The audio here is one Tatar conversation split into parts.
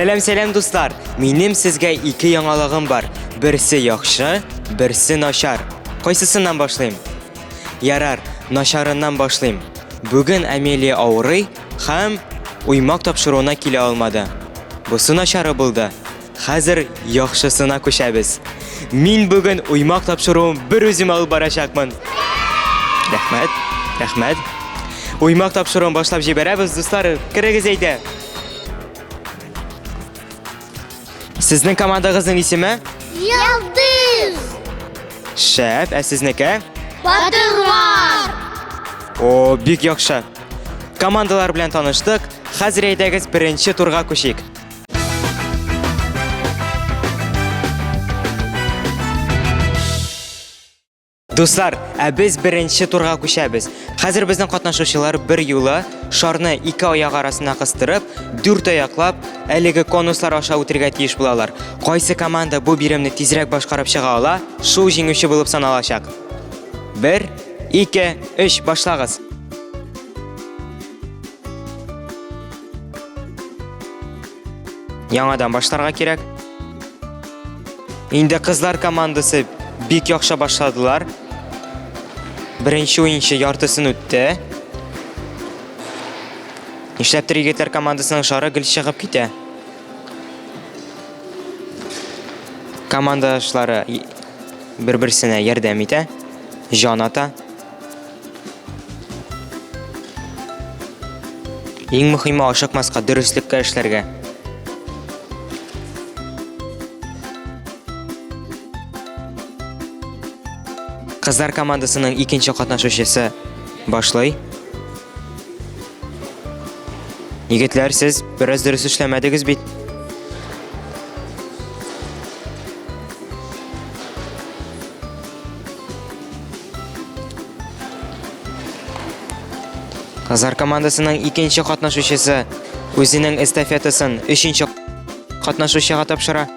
Сәлам, сәлам, дуслар! Минем сезгә ике яңалыгым бар. Берсе яхшы, берсе начар. Кайсысыннан башлыйм? Ярар, начарыннан башлыйм. Бүген Амелия авырый һәм уймак тапшыруына килә алмады. Бусы начары булды. Хәзер яхшысына күчәбез. Мин бүген уймак тапшыруын бер үзем алып барачакмын. Рәхмәт, рәхмәт. Уймак тапшыруын башлап җибәрәбез, дуслар, керегез әйдә. Сезнең командагызның исеме? Йолдыз! Шәп, ә сезнеке? Батырлар! О, бик яхшы. Командалар белән таныштык. Хәзер әйдәгез беренче турга күчик. Дуслар, ә без беренче турга күчәбез. Хәзер безнең катнашучылар бер юлы шарны ике аяк арасына кыстырып, дүрт аяклап әлеге конуслар аша үтергә тиеш булалар. Кайсы команда бу биремне тизрәк башкарып чыга ала, шул җиңүче булып саналачак. Бер, ике, өч, башлагыз. Яңадан башларга кирәк. Инде кызлар командасы бик яхшы башладылар. Беренче уенчы яртысын үтте. Нишләптер егетләр командасының шары гел чыгып китә. Командашлары бер-берсенә ярдәм итә, җан ата. Иң мөхиме ашыкмаска, дөреслеккә эшләргә. Кызлар командасының икенче катнашучысы башлый. Егетләр, сез бераз дөрес эшләмәдегез бит. Кызлар командасының икенче катнашучысы үзенең эстафетасын өченче катнашучыга тапшыра.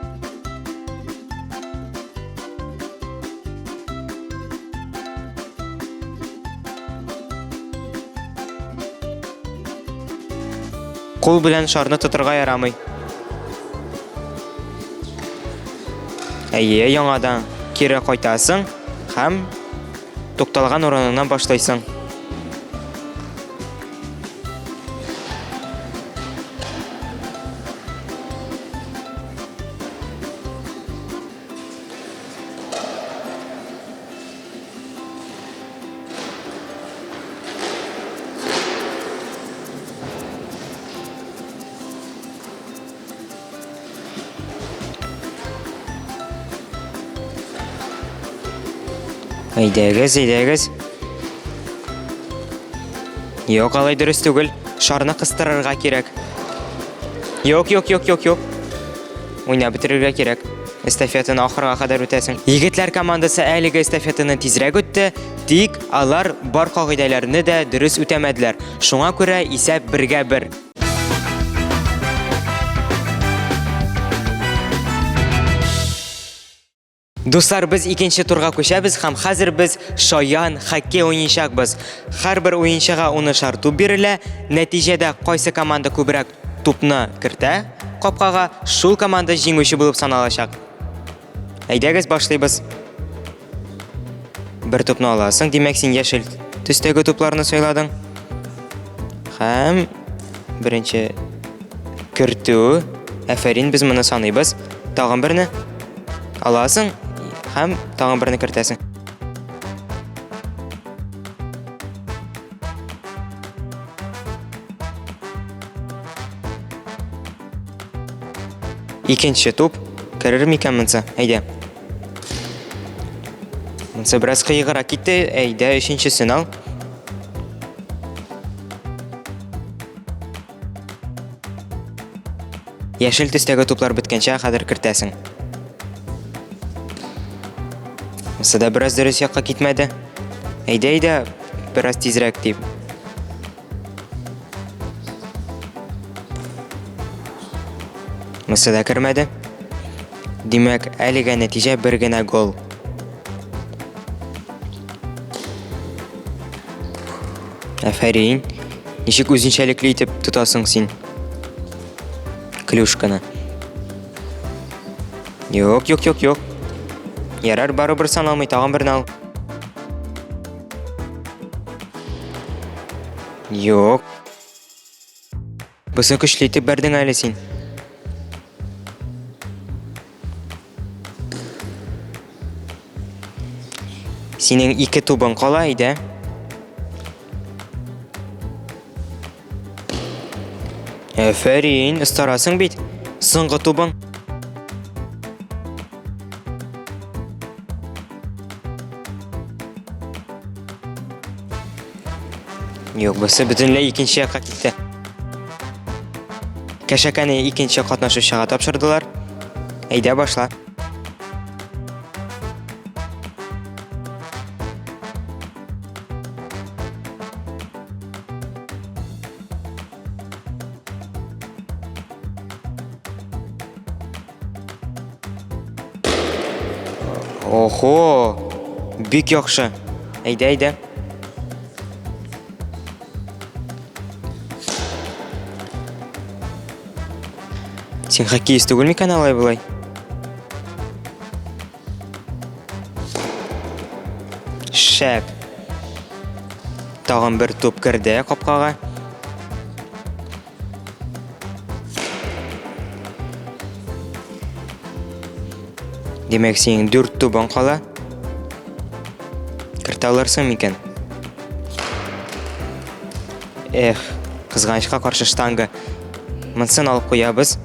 Кул белән шарны тотырга ярамый. Әйе, яңадан кире кайтасың һәм тукталган урыныңнан башлыйсың. Әйдәгез, әйдәгез. Юк, алай дөрес түгел. Шарны кыстырырга кирәк. Юк, юк, юк, юк, юк. Уйнап бетерергә кирәк. Эстафетаны ахырга кадәр үтәсең. Егетләр командасы әлеге эстафетаны тизрәк үтте, тик алар бар кагыйдәләрне дә дөрес үтәмәделәр. Шуңа күрә исәп бергә бер. Дуслар, без икенче турга күчәбез һәм хәзер без шаян хоккей уйныйчакбыз. Һәрбер уенчыга унышар туп бирелә. Нәтиҗәдә кайсы команда күбрәк тупны кертә капкага, шул команда җиңүче булып саналачак. Әйдәгез, башлыйбыз. Бер тупны аласың, димәк, син яшел төстәге тупларны сайладың. Һәм беренче кертү. Әфәрин, без моны саныйбыз. Тагын берне аласың һәм тагын берне кертәсең. Икенче туп керер микән монсы? Әйдә. Монсы бераз кыеграк китте. Әйдә, өченчесен ал. Яшел төстәге туплар беткәнчә хәзер кертәсең. Монсы да бераз дөрес якка китмәде. Әйдә, әйдә, бераз тизрәк дип. Монысы да кермәде. Димәк, әлегә нәтиҗә бер генә гол. Афәрин. Ничек үзенчәлекле итеп тотасың син клюшканы. Юк, юк, юк, юк. Ярар, барыбер саналмый, тагын берне ал. Юк. Бусы көчле итеп бәрдең әле син. Синең ике тубың кала әйдә. Әфәрин, остарасың бит. Соңгы тубың. Юк, бусы бөтенләй икенче якка китте. Кәшәкәне икенче катнашучыга тапшырдылар. Әйдә башла. Охо! Бик яхшы. Әйдә, әйдә. Син хоккеист түгел микән алай болай? Шәп. Тагын бер туп керде капкага. Димәк, синең дүрт тубың кала. Кертә алырсың микән? Эх, кызганычка каршы штанга. Монысын алып куябыз.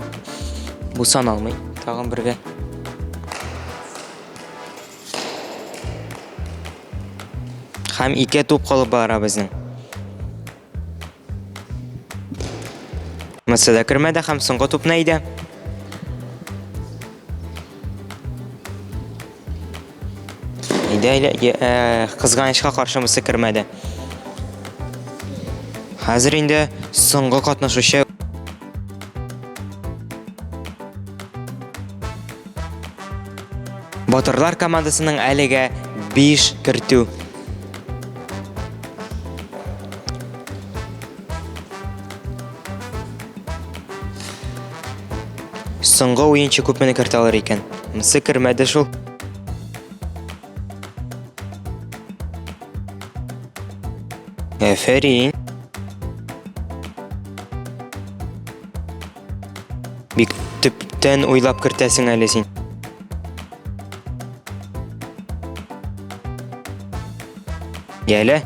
Бу саналмый. Тагын бергә. Һәм ике туп калып бара безнең. Монысы да кермәде һәм соңгы тупны әйдә. Әйдә, әйдә, э, кызганычка каршы монысы кермәде. Хәзер инде соңгы катнашучы Батырлар командасының әлегә 5 кертү. Соңгы уенчы күпмени кертә алыр икән? Монысы кермәде шул. Әфәрин. Бик төптән уйлап кертәсең әле син. Яле.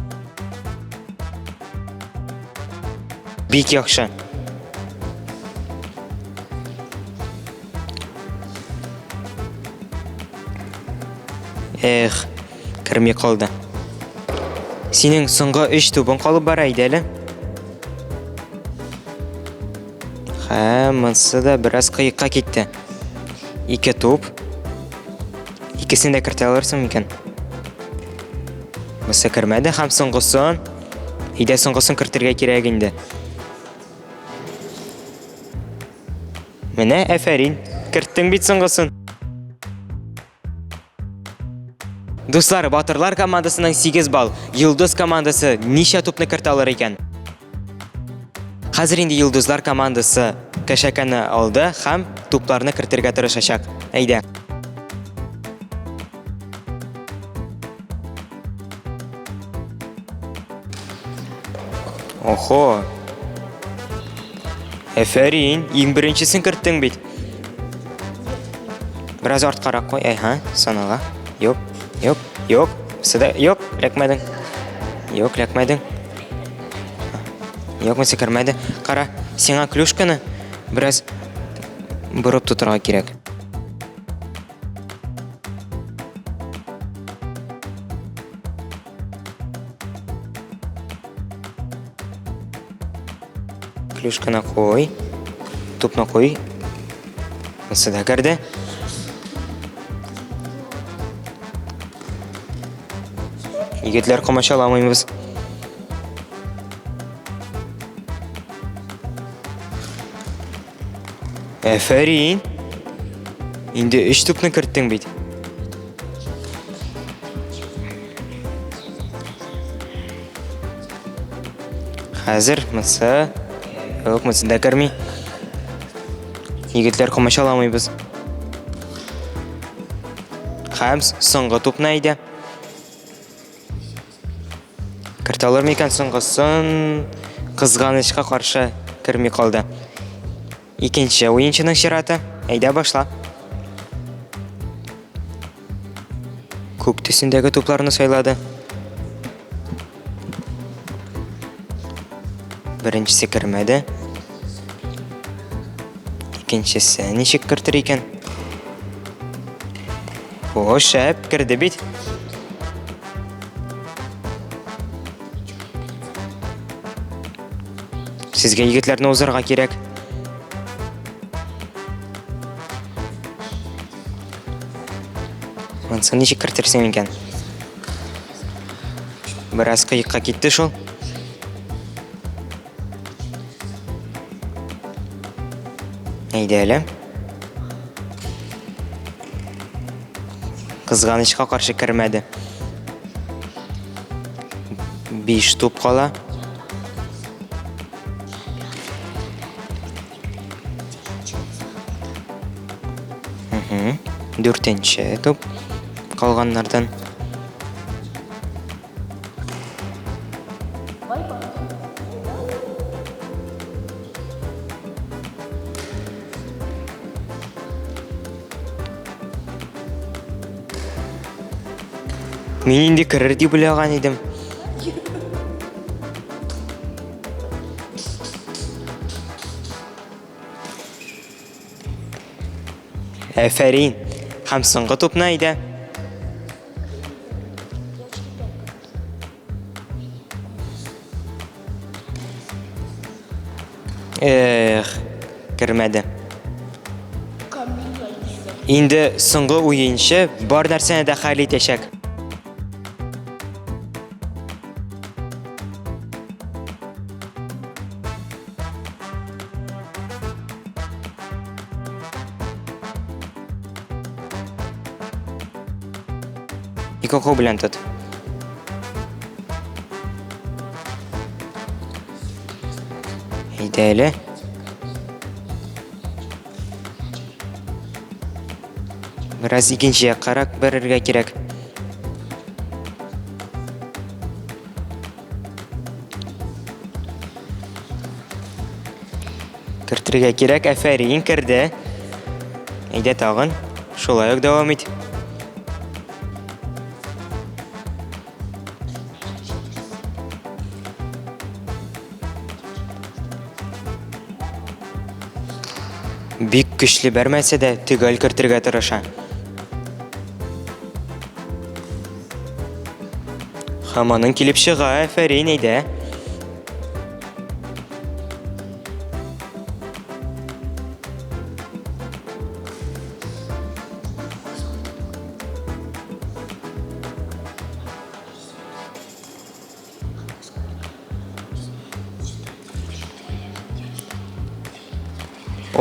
Бик яхшы. Эх, керми калды. Синең соңгы өч тубың калып бара иде әле. Һәм монысы да бераз кыекка китте. Ике туп. Икесен дә кертә алырсың микән? Монысы кермәде һәм соңгысын. Өйдә соңгысын кертергә кирәк инде. Менә әфәрин, керттең бит соңгысын. Дуслар, Батырлар командасының 8 балл, Йолдыз командасы ничә тупны кертә алыр икән? Хәзер инде Йолдызлар командасы кәшәкәне алды һәм тупларны кертергә тырышачак. Әйдә. Охо. Әфәрин, иң беренчесен керттең бит. Бераз арткарак куй. Әйһә, санала. Юк, юк, юк. Сыда, юк, эләкмәдең. Юк, эләкмәдең. Юк, монысы кермәде. Кара, сиңа клюшканы бераз борып тотарга кирәк. Клюшканы куй. Тупны куй. Монысы да керде. Егетләр комачауламыйбыз. Әфәрин! Инде өч тупны керттең бит. Хәзер монысы юк, монысы да керми. Егетләр комачауламыйбыз. Һәм соңгы тупны әйдә. Кертә алыр микән соңгысын? Кызганычка каршы керми калды. Икенче уенчының чираты. Әйдә башла. Күк төсендәге тупларны сайлады. Беренчесе кермәде. Икенчесе ничек кертер икән? О, шәп, керде бит. Сезгә егетләрне узарга кирәк. Монсын ничек кертерсең икән? Бераз кыекка китте шул. Әйдә әле. Кызганычка каршы кермәде. Биш туп кала. Дүртенче туп калганнардан. Мин инде керер дип уйлаган идем. Әфәрин! Һәм соңгы тупны әйдә. Эх, кермәде. Инде соңгы уенчы бар нәрсәне дә хәл итәчәк. Ике кул белән тот. Әйдә әле. Бераз икенче яккарак бәрергә кирәк. Кертергә кирәк, әфәрин, керде. Әйдә тагын. Шулай ук дәвам ит. Бик көчле бәрмәсә дә, төгәл кертергә тырыша. Һәм аның килеп чыга, әфәрин, әйдә.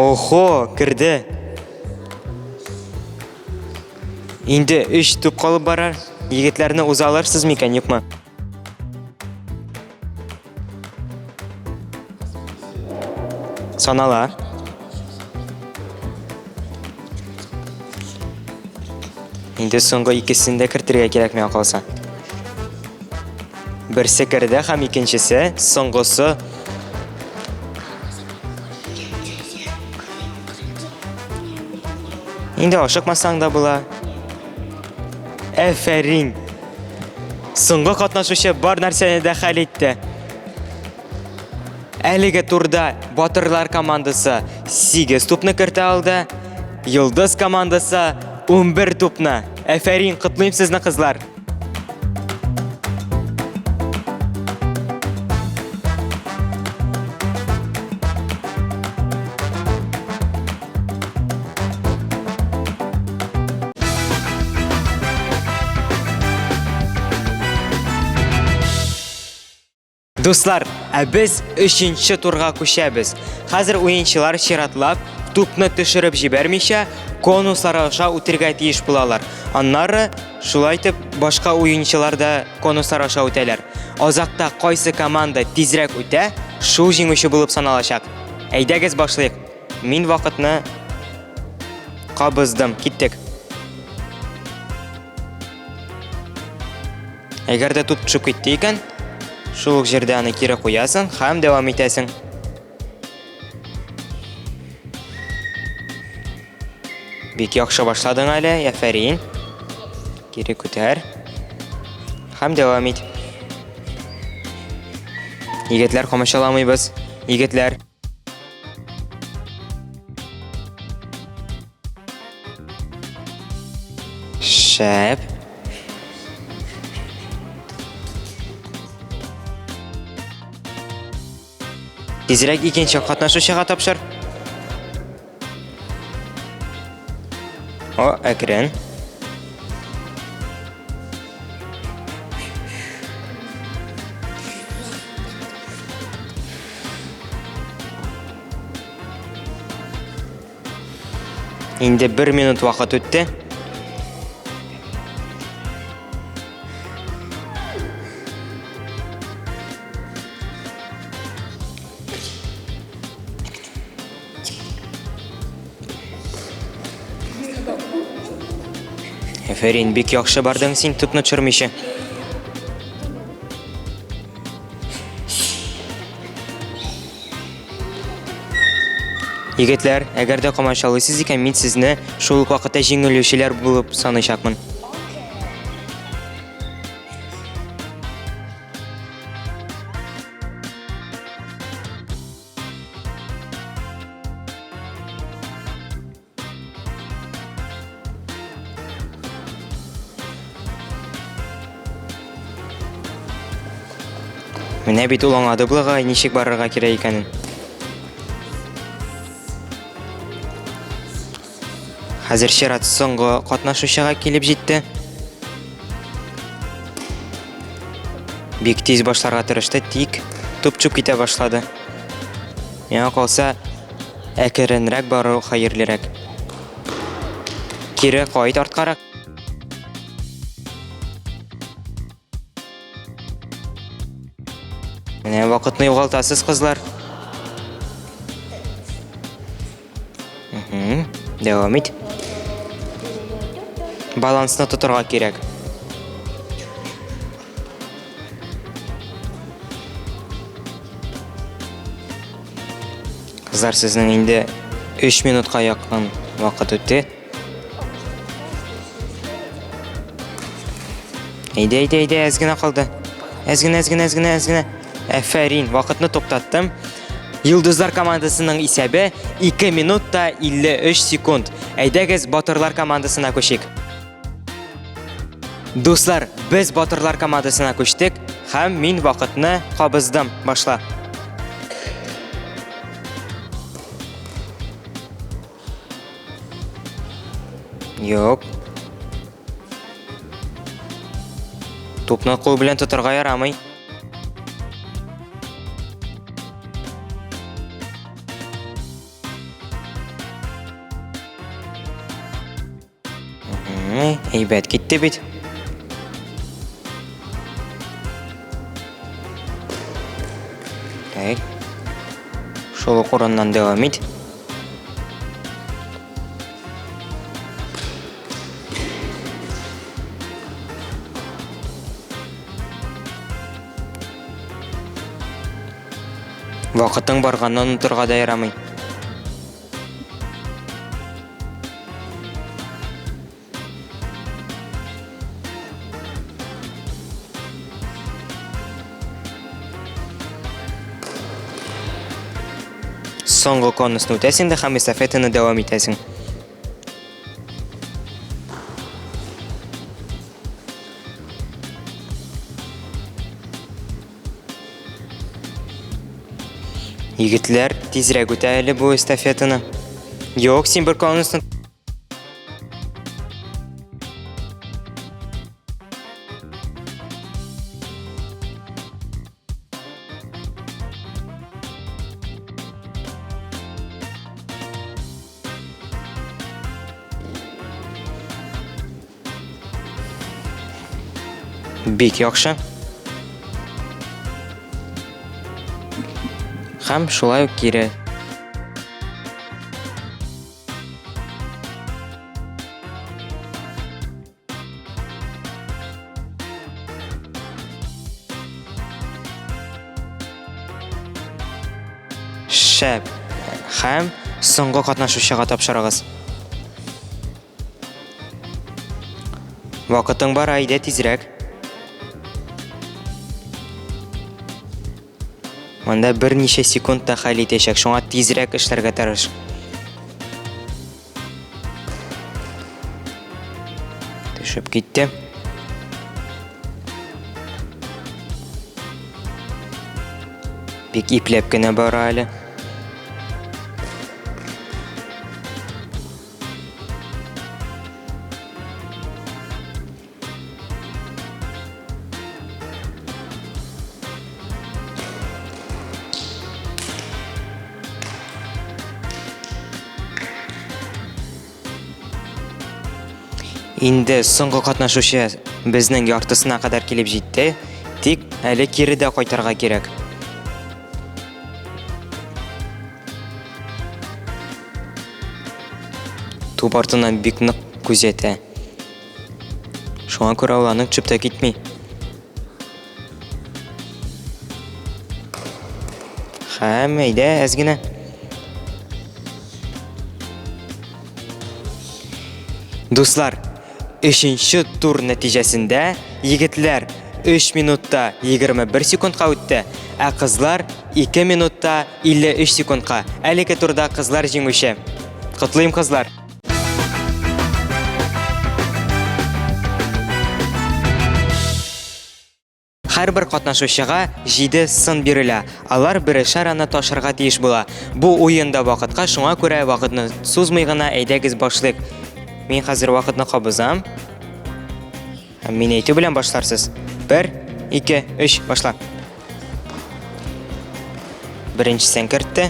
Охо, керде. Инде өч туп калып барар. Егетләрне уза алырсыз микән, юкмы? Санала. Инде соңгы икесен дә кертергә кирәк миңа калса. Берсе керде һәм икенчесе, соңгысы. Инде ашыкмасаң да була. Әфәрин! Соңгы катнашучы бар нәрсәне дә хәл итте. Әлеге турда Батырлар командасы 8 тупны кертә алды. Йолдыз командасы 11 тупны. Әфәрин, котлыйм сезне, кызлар. Дуслар, ә без өченче турга күчәбез. Хәзер уенчылар чиратлап, тупны төшереп җибәрмичә, конуслар аша үтергә тиеш булалар. Аннары, шулай итеп, башка уенчылар да конуслар аша үтәләр. Азакта кайсы команда тизрәк үтә, шул җиңүче булып саналачак. Әйдәгез башлыйк. Мин вакытны кабыздым. Киттек. Әгәр дә туп төшеп китте икән, шул ук җирдә аны кире куясың һәм дәвам итәсең. Бик яхшы башладың әле, афәрин. Кире күтәр. Һәм дәвам ит. Егетләр, комачауламыйбыз. Егетләр. Шәп. Тизрәк икенче катнашучыга тапшыр. О, әкрен. Инде бер минут вакыт үтте. Әфәрин, бик яхшы бардың син тупны төшермичә. Егетләр, әгәр дә комачаулыйсыз икән, мин сезне шул ук вакытта җиңелүчеләр булып саныйчакмын. Менә бит ул аңлады булагай ничек барырга кирәк икәнен. Хәзер чират соңгы катнашучыга килеп җитте. Бик тиз башларга тырышты, тик туп чүп китә башлады. Миңа калса, әкеренрәк бару хәерлерәк. Кире кайт арткарак. Менә вакытны югалтасыз, кызлар. Дәвам ит. Балансны тотырга кирәк. Кызлар, сезнең инде 3 минутка якын вакыт үтте. Әйдә, әйдә, әйдә, әз генә калды. Әз генә, әз генә, әз генә, әз генә. Әфәрин, вакытны туктаттым. Йолдызлар командасының исәбе 2 минут та 53 секунд. Әйдәгез, Батырлар командасына күчик. Дуслар, без Батырлар командасына күчтек һәм мин вакытны кабыздым. Башла. Юк. Тупны кул белән тотарга ярамый. Әйбәт китте бит. Так. Шул ук урыннан дәвам ит. Вакытың барганны онытырга да ярамый. Соңгы конусны үтәсең дә һәм эстафетаны дәвам итәсең. Егетләр, тизрәк үтә әле бу эстафетаны. Юк, син бер конусны Бик яхшы. Һәм шулай ук кире. Шәп. Һәм соңгы катнашучыга тапшырыгыз. Вакытың бар, әйдә тизрәк. Монда берничә секунд та хәл итәчәк, шуңа тизрәк эшләргә тырыш. Төшеп китте. Бик ипләп кенә бара әле. Инде соңгы катнашучы безнең яртысына кадәр килеп җитте, тик әле кире дә кайтырга кирәк. Туп артыннан бик нык күзәтә. Шуңа күрә ул аның төшеп тә китми. Һәм әйдә, әз генә. Дуслар, өченче тур нәтиҗәсендә егетләр 3 минутта 21 секундка үтте, ә кызлар 2 минутта 53 секундка. Әлеге турда кызлар җиңүче. Котлыйм, кызлар! Һәрбер катнашучыга 7 сын бирелә. Алар берешәр аны ташырга тиеш була. Бу уенда вакытка, шуңа күрә вакытны сузмый гына әйдәгез башлыйк. Мин хәзер вакытны кабызам. Һәм мин әйтү белән башларсыз. 1, 2, 3, башла. Беренчесен кертте.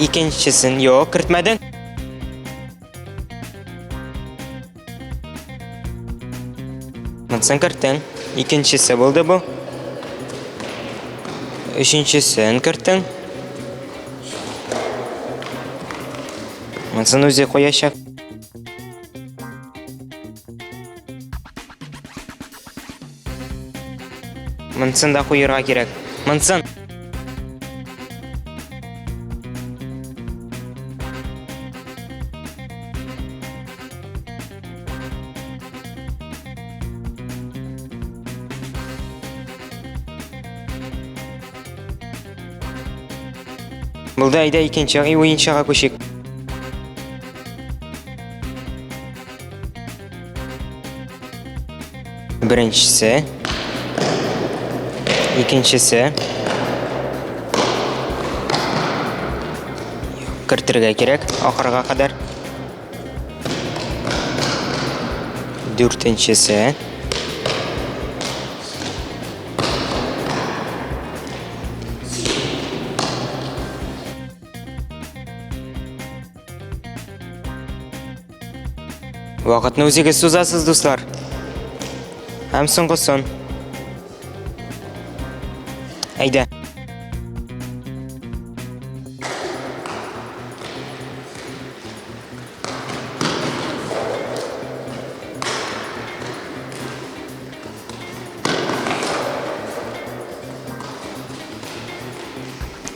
Икенчесен юк, кертмәдең. Монысын керттең. Икенчесе булды бу. Өченчесен керттең. Монысын үзе куячак. Монысын да куерга кирәк. Монысын. Булды, әйдә икенче уенчыга күчик. Беренчесе. Икенчесе. Кертергә кирәк ахырга кадәр. Дүртенчесе. Вакытны үзегез сузасыз, дуслар. Һәм соңгысын. Әйдә.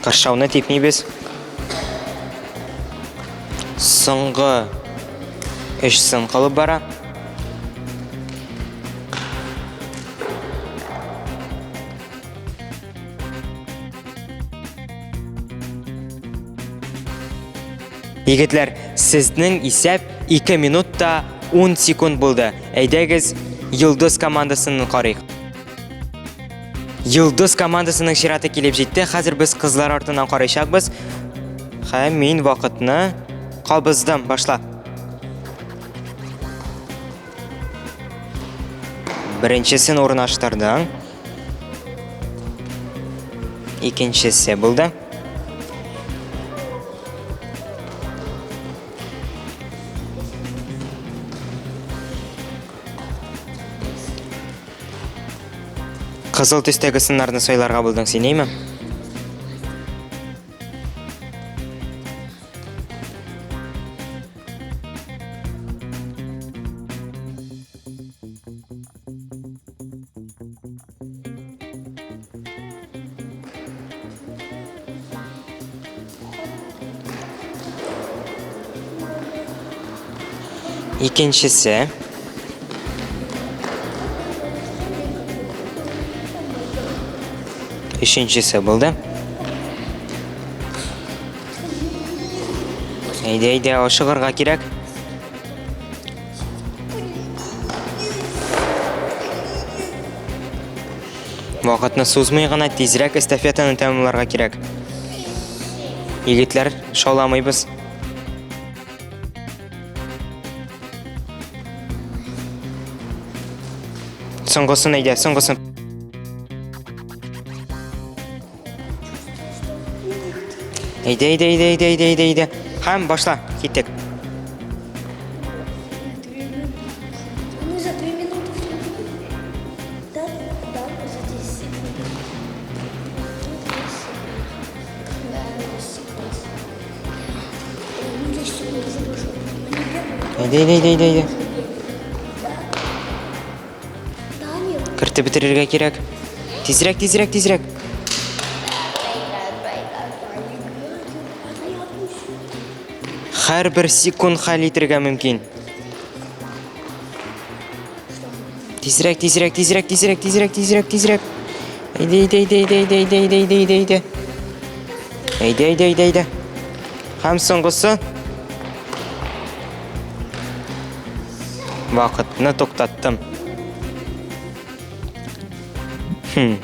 Кыршауны типмибез. Соңгы өч сын калып бара. Егетләр, сезнең исәп 2 минут та 10 секунд булды. Әйдәгез, Йолдыз командасын карыйк. Йолдыз командасының чираты килеп җитте. Хәзер без кызлар артыннан карыйчакбыз. Һәм мин вакытны кабыздым. Башла. Беренчесен урнаштырдың. Икенчесе булды. Кызыл төстәге сыннарны сайларга булдың син, әйме? Икенчесе. Өченчесе булды. Әйдә, әйдә, ашыгырга кирәк. Вакытны сузмый гына тизрәк эстафетаны тәмамларга кирәк. Егетләр, шауламыйбыз. Соңгысын әйдә, соңгысын. Әйдә, әйдә, әйдә, әйдә, әйдә, әйдә, әйдә. Һәм башла, киттек. Мы за две минуты все. Да, да, за 10 секунд. Да, 10 секунд. Ну, 10 секунд уже прошло. Они первые. Әйдә, әйдә, әйдә, әйдә, әйдә. Да, нет. Кертеп бетерергә кирәк. Тизрәк, тизрәк, тизрәк. Һәрбер секунд хәл итергә мөмкин. Тизрәк, тизрәк, тизрәк, тизрәк, тизрәк, тизрәк, тизрәк. Әйдә, әйдә, әйдә, әйдә, әйдә, әйдә, әйдә, әйдә, әйдә, әйдә. Әйдә, әйдә, әйдә, әйдә. Һәм соңгысы. Вакытны туктаттым. Хм.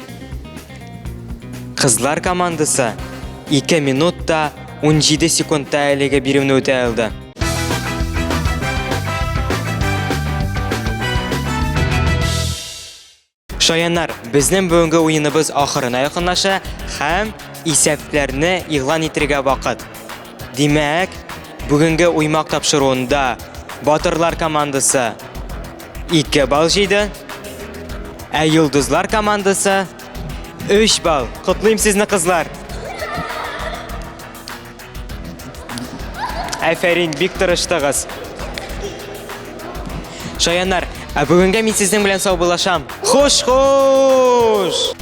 Кызлар командасы 2 минутта 17 секундта әлеге биремне үтә алды. Шаяннар, безнең бүгенге уеныбыз ахырына якынлаша һәм исәпләрне игълан итергә вакыт. Димәк, бүгенге уймак тапшыруында Батырлар командасы 2 балл җыйды, ә Йолдызлар командасы 3 балл. Котлыйм сезне, кызлар! Әфәрин, бик тырыштыгыз. Шаяннар, ә бүгенгә мин сезнең белән саубуллашам. Хуш, хуш!